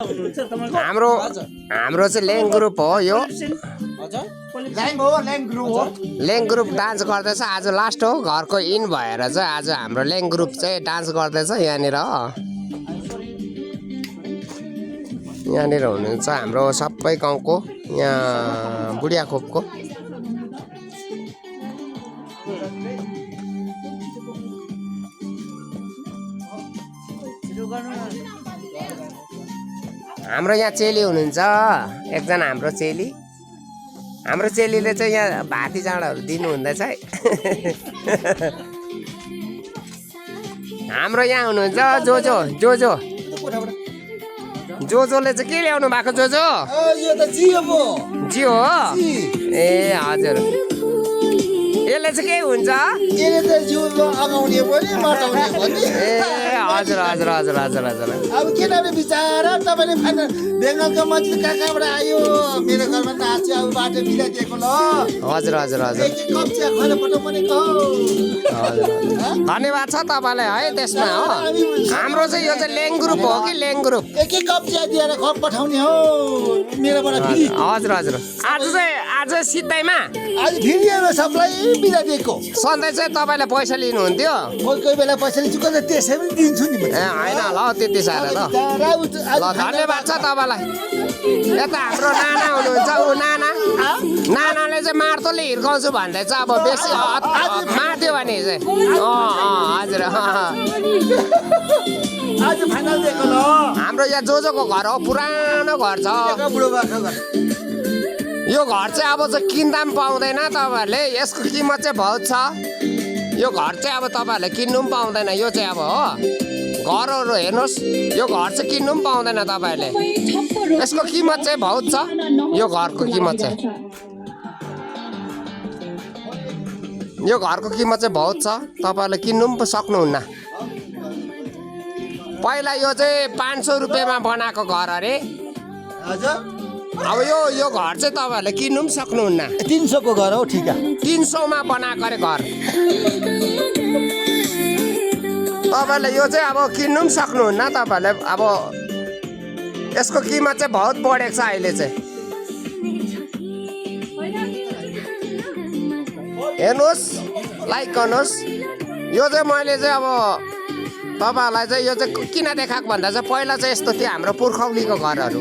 हाम्रो चाहिँ ल्याङ ग्रुप हो यो ल्याङ ग्रुप डान्स गर्दैछ आज लास्ट हो घरको इन भएर चाहिँ आज हाम्रो ल्याङ ग्रुप चाहिँ डान्स गर्दैछ यहाँनिर हुनुहुन्छ हाम्रो सबै गाउँको यहाँ बुढिया खोपको हाम्रो यहाँ चेली हुनुहुन्छ एकजना हाम्रो चेलीले चाहिँ यहाँ भाती चाँडाहरू दिनु हुँदैछ है हाम्रो यहाँ हुनुहुन्छ जोजोले चाहिँ के ल्याउनु भएको जोजो जियो हो ए हजुर यसले चाहिँ के हुन्छ ए हजुर हजुर हजुर हजुर हजुर अब किनभने बिचारा तपाईँले बेङ्गलको मान्छे कहाँबाट आयो मेरो घरमा नाच्यो अब बाटो मिलाइदिएको ल हजुर हजुर हजुर धन्यवाद छ तपाईँलाई है त्यसमा हो हाम्रो चाहिँ यो चाहिँ ल्याङ ग्रुप हो कि ल्याङ ग्रुप एक कप चिया दिएर घर पठाउने हो मेरोबाट हजुर हजुर आज सित्तैमा आज फेरि सबलाई मिलाइदिएको सधैँ चाहिँ तपाईँले पैसा लिनुहुन्थ्यो कोही बेला पैसा लिन्छु कहिले त्यसै पनि दिन्छु नि ए होइन ल त्यति साह्रो त ल धन्यवाद छ तपाईँलाई यता हाम्रो नाना हुनुहुन्छ ऊ नानाले चाहिँ मार्तोले हिर्काउँछु भन्दै चाहिँ अब बेसी मार्थ्यो भने चाहिँ हजुर हाम्रो यहाँ जोजोको घर हो पुरानो घर छ यो घर चाहिँ अब चाहिँ किन्दा पनि पाउँदैन तपाईँहरूले यसको किमत चाहिँ बहुत छ यो घर चाहिँ अब तपाईँहरूले किन्नु पनि पाउँदैन यो चाहिँ अब हो घरहरू हेर्नुहोस् यो घर चाहिँ किन्नु पनि पाउँदैन तपाईँहरूले यसको किमत चाहिँ बहुत छ यो घरको किमत चाहिँ यो घरको किमत चाहिँ बहुत छ तपाईँहरूले किन्नु पनि सक्नुहुन्न पहिला यो चाहिँ 500 रुपियाँमा बनाएको घर अरे अब यो घर चाहिँ तपाईँहरूले किन्नु पनि सक्नुहुन्न 300 को घर हो ठिक 300 मा बनाएको अरे घर तपाईँहरूले यो चाहिँ अब किन्नु पनि सक्नुहुन्न तपाईँहरूले अब यसको किमत चाहिँ बहुत बढेको छ अहिले चाहिँ हेर्नुहोस् लाइक गर्नुहोस् यो चाहिँ मैले चाहिँ अब तपाईँहरूलाई चाहिँ यो चाहिँ किन देखाएको भन्दा चाहिँ पहिला चाहिँ यस्तो थियो हाम्रो पुर्खौलीको घरहरू